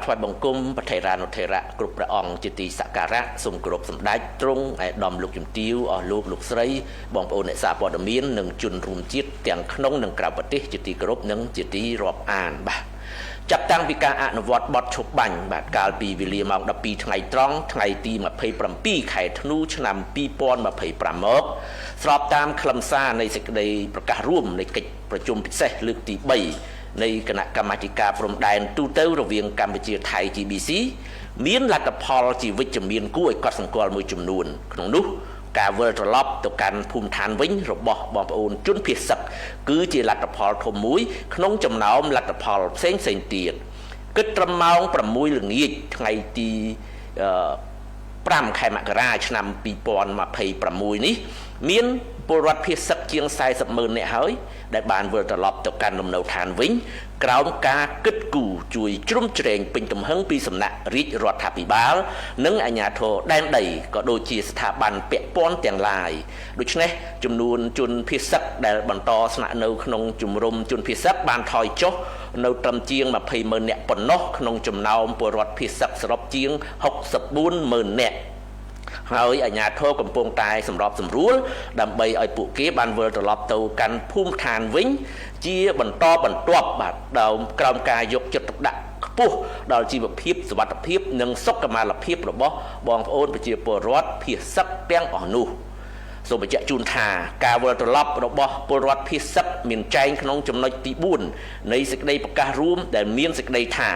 ក្រាបថ្វាយបង្គំប្រធេរានុធេរៈគ្រប់ព្រះអង្គជាទីសក្ការៈសូមគោរពសម្ដេចទ្រង់ឯកឧត្តមលោកជំទាវអស់លោកលោកស្រីបងប្អូនអ្នកសារព័ត៌មាននិងជនរួមជាតិទាំងក្នុងនិងក្រៅប្រទេសជាទីគោរពនិងជាទីរាប់អានបាទចាប់តាំងពីការអនុវត្តបទឈប់បាញ់បាទកាលពីវេលាម៉ោង12ថ្ងៃត្រង់ថ្ងៃទី27ខែធ្នូឆ្នាំ2025មកស្របតាមខ្លឹមសារនៃសេចក្តីប្រកាសរួមនៃកិច្ចប្រជុំពិសេសលើកទី3នៃគណៈកម្មាធិការព្រំដែនទូទៅរវាងកម្ពុជាថៃ GBC មានលទ្ធផលជាវិជ្ជមានគួរឲ្យកត់សម្គាល់មួយចំនួនក្នុងនោះការវិលត្រឡប់ទៅកាន់ភូមិឋានវិញរបស់បងប្អូនជនភៀសសឹកគឺជាលទ្ធផលធំមួយក្នុងចំណោមលទ្ធផលផ្សេងផ្សេងទៀតគិតត្រឹមម៉ោង6ល្ងាចថ្ងៃទី5ខែមករាឆ្នាំ2026នេះមានពលរដ្ឋភៀសសឹកជាង40ម៉ឺននាក់ហើយដែលបានវិលត្រឡប់ទៅកាន់លំនៅឋានវិញក្រោមការគិតគូរជួយជ្រោមជ្រែងពេញទំហឹងពីសំណាក់រាជរដ្ឋាភិបាលនិងអាជ្ញាធរដែនដីក៏ដូចជាស្ថាប័នពាក់ព័ន្ធទាំងឡាយដូច្នេះចំនួនជនភៀសសឹកដែលបន្តស្នាក់នៅក្នុងជំរំជនភៀសសឹកបានថយចុះនៅត្រឹមជាង20ម៉ឺននាក់ប៉ុណ្ណោះក្នុងចំណោមពលរដ្ឋភៀសសឹកសរុបជាង64ម៉ឺននាក់ហើយអាជ្ញាធរកំពុងតែសម្របសម្រួលដើម្បីឲ្យពួកគេបានវិលត្រឡប់ទៅកាន់ភូមិឋានវិញជាបន្តបន្ទាប់បាទដើមក្រោមការយកចិត្តទុកដាក់ខ្ពស់ដល់ជីវភាពសុវត្ថិភាពនិងសុខុមាលភាពរបស់បងប្អូនប្រជាពលរដ្ឋភៀសសឹកទាំងអស់នោះសូមបញ្ជាក់ជូនថាការវិលត្រឡប់របស់ពលរដ្ឋភៀសសឹកមានចែងក្នុងចំណុចទី4នៃសេចក្តីប្រកាសរួមដែលមានសេចក្តីថា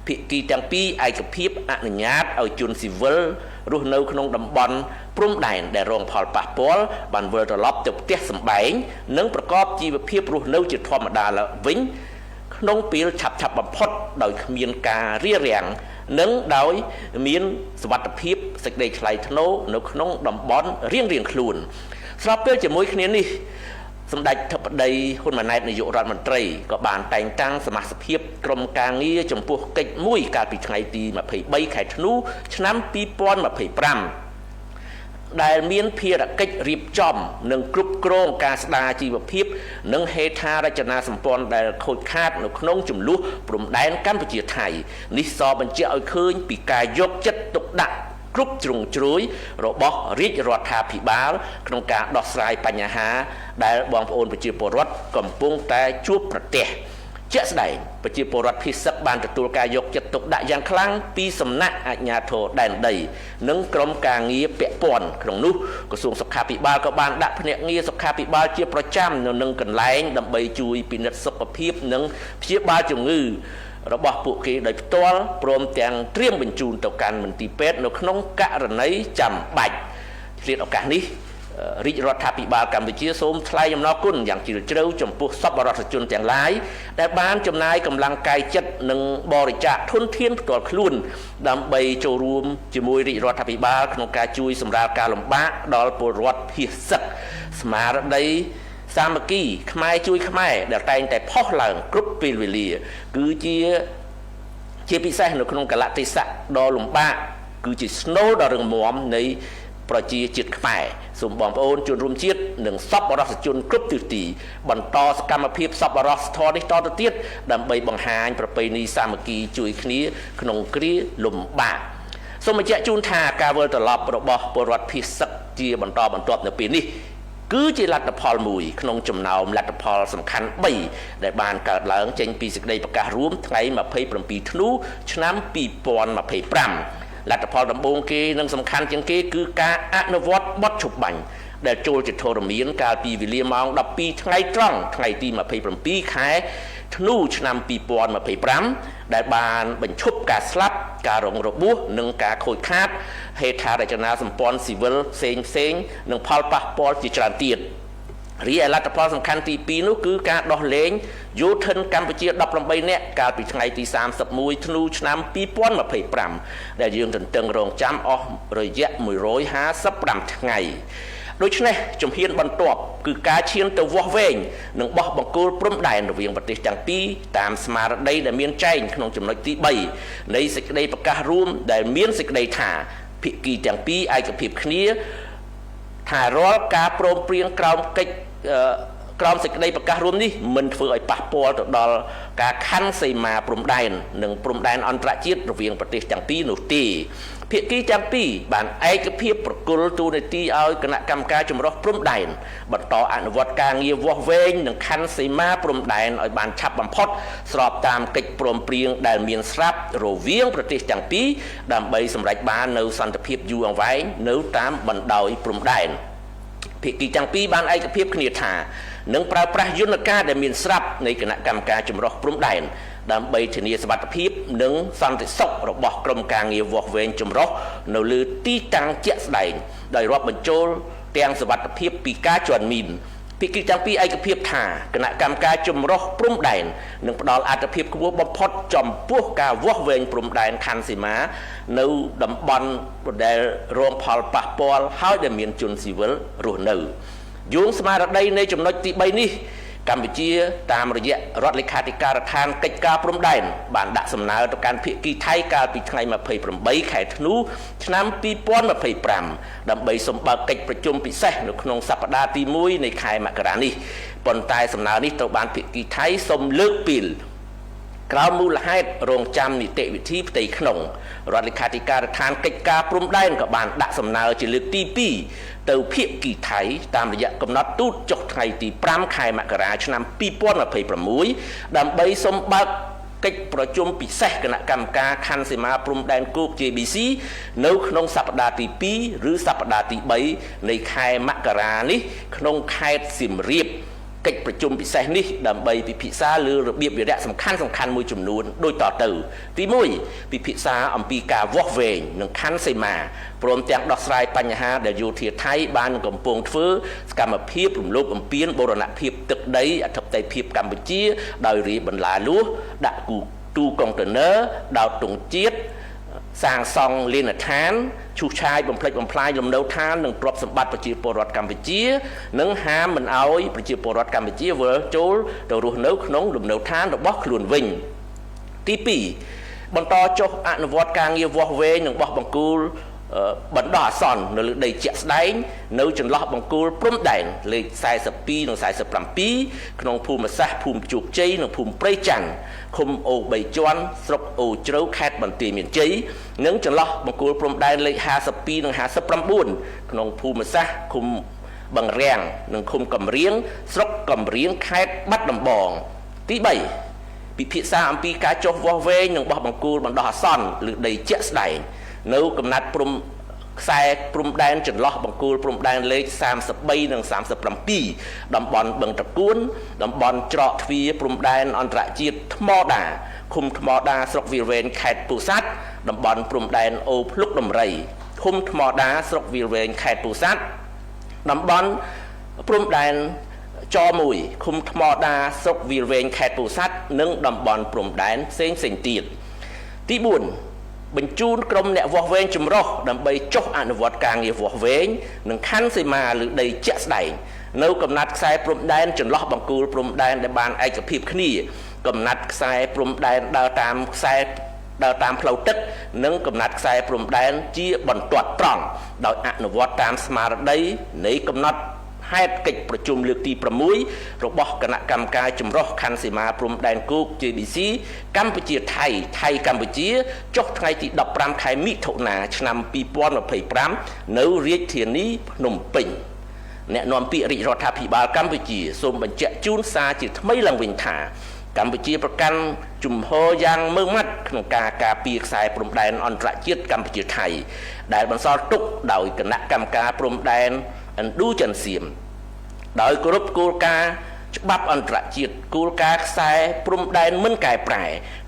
ភាគីទាំងពីរឯកភាពអនុញ្ញាតឲ្យជនស៊ីវិលរស់នៅក្នុងតំបន់ព្រំដែនដែលរងផលប៉ះពាល់បានវិលត្រឡប់ទៅផ្ទះសម្បែងនិងប្រកបជីវភាពរស់នៅជាធម្មតាវិញក្នុងពេលឆាប់ៗបំផុតដោយគ្មានការរារាំងនិងដោយមានសុវត្ថិភាពសេចក្តីថ្លៃថ្នូរនៅក្នុងតំបន់រៀងៗខ្លួនស្របពេលជាមួយគ្នានេះសម្ដេចធិបតីហ៊ុនម៉ាណែតនាយករដ្ឋមន្ត្រីក៏បានតែងតាំងសមាជិកភាពក្រុមការងារចំពោះកិច្ចមួយកាលពីថ្ងៃទី23ខែធ្នូឆ្នាំ2025ដែលមានភារកិច្ចរៀបចំនិងគ្រប់គ្រងការស្ដារជីវភាពនិងហេដ្ឋារចនាសម្ព័ន្ធដែលខូចខាតនៅក្នុងចំនួនព្រំដែនកម្ពុជាថៃនេះសបញ្ជាក់ឲ្យឃើញពីការយកចិត្តទុកដាក់គ្រប់ជ្រុងជ្រោយរបស់រាជរដ្ឋាភិបាលក្នុងការដោះស្រាយបញ្ហាដែលបងប្អូនប្រជាពលរដ្ឋកំពុងតែជួបប្រទះជាក់ស្ដែងប្រជាពលរដ្ឋភៀសសឹកបានទទួលការយកចិត្តទុកដាក់យ៉ាងខ្លាំងពីសំណាក់អាជ្ញាធរដែនដីនិងក្រុមការងារពាក់ព័ន្ធក្នុងនោះក្រសួងសុខាភិបាលក៏បានដាក់ភ្នាក់ងារសុខាភិបាលជាប្រចាំនៅនឹងកន្លែងដើម្បីជួយពិនិត្យសុខភាពនិងព្យាបាលជំងឺរបស់ពួកគេដោយផ្ទាល់ព្រមទាំងត្រៀមបញ្ជូនទៅកាន់មន្ទីរពេទ្យនៅក្នុងករណីចាំបាច់ឆ្លៀតឱកាសនេះរាជរដ្ឋាភិបាលកម្ពុជាសូមថ្លែងអំណរគុណយ៉ាងជ្រាលជ្រៅចំពោះសប្បុរសជនទាំងឡាយដែលបានចំណាយកម្លាំងកាយចិត្តនិងបរិច្ចាគធនធានផ្ទាល់ខ្លួនដើម្បីចូលរួមជាមួយរាជរដ្ឋាភិបាលក្នុងការជួយសម្រាលការលំបាកដល់ពលរដ្ឋភៀសសឹកស្មារតីសាមគ្គីខ្មែរជួយខ្មែរដែលតែងតែផុសឡើងគ្រប់ពេលវេលាគឺជាពិសេសនៅក្នុងកលៈទេសៈដ៏លំបាកគឺជាស្នូលដ៏រឹងមាំនៃប្រជាជាតិខ្មែរសូមបងប្អូនជនរួមជាតិនិងសប្បុរសជនគ្រប់ទិសទីបន្តសកម្មភាពសប្បុរសធម៌នេះតទៅទៀតដើម្បីបង្ហាញប្រពៃណីសាមគ្គីជួយគ្នាក្នុងគ្រាលំបាកសូមបញ្ជាក់ជូនថាការវិលត្រឡប់របស់ពលរដ្ឋភៀសសឹកជាបន្តបន្ទាប់នៅពេលនេះគឺជាលទ្ធផលមួយក្នុងចំណោមលទ្ធផលសំខាន់3ដែលបានកើតឡើងចេញពីសេចក្តីប្រកាសរួមថ្ងៃ27ធ្នូឆ្នាំ2025លទ្ធផលដំបូងគេនិងសំខាន់ជាងគេគឺការអនុវត្តបទឈប់បាញ់ដែលចូលជាធរមានកាលពីវេលាម៉ោង12ថ្ងៃត្រង់ថ្ងៃទី27ខែធ្នូឆ្នាំ2025ដែលបានបញ្ឈប់ការស្លាប់ការរងរបួសនិងការខូចខាតហេដ្ឋារចនាសម្ព័ន្ធស៊ីវិលផ្សេងផ្សេងនិងផលប៉ះពាល់ជាច្រើនទៀតរីឯលទ្ធផលសំខាន់ទី2នោះគឺការដោះលែងយោធិនកម្ពុជា18នាក់កាលពីថ្ងៃទី31ធ្នូឆ្នាំ2025ដែលយើងទន្ទឹងរង់ចាំអស់រយៈ155ថ្ងៃដូច្នេះជំហានបន្ទាប់គឺការឈានទៅវាស់វែងនិងបោះបង្គោលព្រំដែនរវាងប្រទេសទាំងពីរតាមស្មារតីដែលមានចែងក្នុងចំណុចទី3នៃសេចក្តីប្រកាសរួមដែលមានសេចក្តីថាភាគីទាំងពីរឯកភាពគ្នាថារាល់ការព្រមព្រៀងក្រោមកិច្ច ក្រោមសេចក្តីប្រកាសរួមនេះមិនធ្វើឲ្យប៉ះពាល់ទៅដល់ការខណ្ឌសីមាព្រំដែននិងព្រំដែនអន្តរជាតិរវាងប្រទេសទាំងពីរនោះទេ។ ភាគីទាំងពីរបានឯកភាពប្រគល់តួនាទីឲ្យគណៈកម្មការចម្រុះព្រំដែនបន្តអនុវត្តការងារវាស់វែងនិងខណ្ឌសីមាព្រំដែនឲ្យបានឆាប់បំផុតស្របតាមកិច្ចព្រមព្រៀងដែលមានស្រាប់រវាងប្រទេសទាំងពីរដើម្បីសម្រេចបាននូវសន្តិភាពយូរអង្វែងនៅតាមបណ្ដោយព្រំដែន។ ភាគីទាំងពីរបានឯកភាពគ្នាថានឹងប្រើប្រាស់យន្តការដែលមានស្រាប់នៃគណៈកម្មការចម្រុះព្រំដែនដើម្បីធានាសុវត្ថិភាពនិងសន្តិសុខរបស់ក្រុមការងារវាស់វែងចម្រុះនៅលើទីតាំងជាក់ស្ដែងដោយរាប់បញ្ចូលទាំងសុវត្ថិភាពពីការជាន់មីន។ ភាគីទាំងពីរឯកភាពថាគណៈកម្មការចម្រុះព្រំដែននឹងផ្ដល់អត្ថភាពខ្ពស់បំផុតចំពោះការវាស់វែងព្រំដែនខណ្ឌសីមានៅតំបន់ដែលរងផលប៉ះពាល់ហើយដែលមានជនស៊ីវិលរស់នៅ។ យោងស្មារតីនៃចំណុចទី3នេះកម្ពុជាតាមរយៈរដ្ឋលេខាធិការដ្ឋានកិច្ចការព្រំដែនបានដាក់សំណើទៅកាន់ភាគីថៃកាលពីថ្ងៃ28ខែធ្នូឆ្នាំ2025ដើម្បីសូមបើកកិច្ចប្រជុំពិសេសនៅក្នុងសប្តាហ៍ទី1នៃខែមករានេះប៉ុន្តែសំណើនេះត្រូវបានភាគីថៃសូមលើកពេលក្រោមមូលហេតុរងចាំនីតិវិធីផ្ទៃក្នុង។រដ្ឋលេខាធិការដ្ឋានកិច្ចការព្រំដែនក៏បានដាក់សំណើជាលើកទី2ទៅភាគីថៃតាមរយៈកំណត់ទូតចុះថ្ងៃទី5ខែមករាឆ្នាំ2026ដើម្បីសូមបើកកិច្ចប្រជុំពិសេសគណៈកម្មការខណ្ឌសីមាព្រំដែនគោក JBC នៅក្នុងសប្តាហ៍ទី2ឬសប្តាហ៍ទី3នៃខែមករានេះក្នុងខេត្តសៀមរាប។ កិច្ចប្រជុំពិសេសនេះដើម្បីពិភាក្សាលើរបៀបវិរៈសំខាន់សំខាន់មួយចំនួនដូចតទៅទី1ពិភាក្សាអំពីការវាស់វែងនិងខណ្ឌសីមាព្រមទាំងដោះស្រាយបញ្ហាដែលយោធាថៃបានកំពុងធ្វើសកម្មភាពរំលោភបំពានបូរណភាពទឹកដីអធិបតេយ្យភាពកម្ពុជាដោយរាយបន្លាលួសដាក់គូទូកុងតឺន័រដោតទង់ជាតិសាងសង់លេណដ្ឋានឈូសឆាយបំផ្លិចបំផ្លាញលំនៅឋាននិងទ្រព្យសម្បត្តិប្រជាពលរដ្ឋកម្ពុជានិងហាមមិនអោយប្រជាពលរដ្ឋកម្ពុជាវិលចូលទៅរស់នៅក្នុងលំនៅឋានរបស់ខ្លួនវិញ។ទី2បន្តចុះអនុវត្តការងារវាស់វែងនិងបោះបង្គោលបណ្ដោះអាសន្ននៅលើដីជាក់ស្ដែងនៅចន្លោះបង្គោលព្រំដែនលេខ42និង47ក្នុងភូមិសាស្ត្រភូមិជោគជ័យនិងភូមិព្រៃច័ន្ទឃុំអូ3ជាន់ស្រុកអូជ្រៅខេត្តបន្ទាយមានជ័យនិងចន្លោះបង្គោលព្រំដែនលេខ52និង59ក្នុងភូមិសាស្ត្រឃុំបឹងរាំងនិងឃុំកំរៀងស្រុកកំរៀងខេត្តបាត់ដំបង។ទី3ពិភាក្សាអំពីការចុះវាស់វែងនិងបោះបង្គោលបណ្ដោះអាសន្នលើដីជាក់ស្ដែងនៅកំណាត់ព្រំខ្សែព្រំដែនចន្លោះបង្គោលព្រំដែនលេខ33និង37តំបន់បឹងត្រកួនតំបន់ច្រកទ្វារព្រំដែនអន្តរជាតិថ្មដាឃុំថ្មដាស្រុកវាលវែងខេត្តពោធិ៍សាត់តំបន់ព្រំដែនអូភ្លុកដំរីឃុំថ្មដាស្រុកវាលវែងខេត្តពោធិ៍សាត់តំបន់ព្រំដែនច1ឃុំថ្មដាស្រុកវាលវែងខេត្តពោធិ៍សាត់និងតំបន់ព្រំដែនផ្សេងផ្សេងទៀត។ទី4បញ្ជូនក្រុមអ្នកវាស់វែងចម្រុះដើម្បីចុះអនុវត្តការងារវាស់វែងនិងខណ្ឌសីមាលើដីជាក់ស្ដែងនៅកំណាត់ខ្សែព្រំដែនចន្លោះបង្គោលព្រំដែនដែលបានឯកភាពគ្នាកំណាត់ខ្សែព្រំដែនដើរតាមខ្សែដើរតាមផ្លូវទឹកនិងកំណាត់ខ្សែព្រំដែនជាបន្ទាត់ត្រង់ដោយអនុវត្តតាមស្មារតីនៃកំណត់ហេតុកិច្ចប្រជុំលើកទី6របស់គណៈកម្មការចម្រុះខណ្ឌសីមាព្រំដែនគោក JBC កម្ពុជាថៃថៃកម្ពុជាចុះថ្ងៃទី15ខែមិថុនាឆ្នាំ2025នៅរាជធានីភ្នំពេញ។ អ្នកនាំពាក្យរាជរដ្ឋាភិបាលកម្ពុជាសូមបញ្ជាក់ជូនសារជាថ្មីឡើងវិញថាកម្ពុជាប្រកាន់ជំហរយ៉ាងម៉ឺងម៉ាត់ក្នុងការការពារខ្សែព្រំដែនអន្តរជាតិកម្ពុជាថៃដែលបន្សល់ទុកដោយគណៈកម្មការព្រំដែនឥណ្ឌូចិនសៀមដោយគោរពគោលការណ៍ច្បាប់អន្តរជាតិគោលការណ៍ខ្សែព្រំដែនមិនកែប្រែ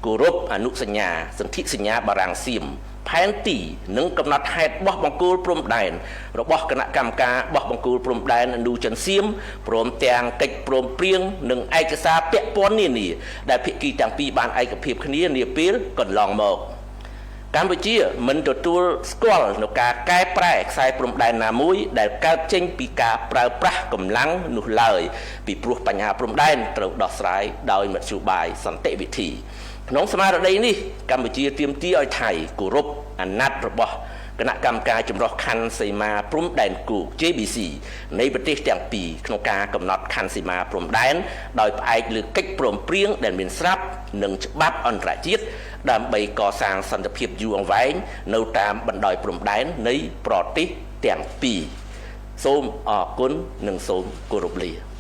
គោរពអនុសញ្ញាសន្ធិសញ្ញាបារាំងសៀមផែនទីនិងកំណត់ហេតុបោះបង្គោលព្រំដែនរបស់គណៈកម្មការបោះបង្គោលព្រំដែនឥណ្ឌូចិនសៀមព្រមទាំងកិច្ចព្រមព្រៀងនិងឯកសារពាក់ព័ន្ធនានាដែលភាគីទាំងពីរបានឯកភាពគ្នានាពេលកន្លងមក។ កម្ពុជាមិនទទួលស្គាល់នូវការកែប្រែខ្សែព្រំដែនណាមួយដែលកើតចេញពីការប្រើប្រាស់កម្លាំងនោះឡើយពីព្រោះបញ្ហាព្រំដែនត្រូវដោះស្រាយដោយមធ្យោបាយសន្តិវិធី។ ក្នុងស្មារតីនេះកម្ពុជាទាមទារឲ្យថៃគោរពអាណត្តិរបស់ គណៈកម្មការចម្រុះខណ្ឌសីមាព្រំដែនគោក JBC នៃប្រទេសទាំងពីរក្នុងការកំណត់ខណ្ឌសីមាព្រំដែនដោយផ្អែកលើកិច្ចព្រមព្រៀងដែលមានស្រាប់និងច្បាប់អន្តរជាតិដើម្បីកសាងសន្តិភាពយូរអង្វែងនៅតាមបណ្ដោយព្រំដែននៃប្រទេសទាំងពីរសូមអរគុណនិងសូមគោរពលា។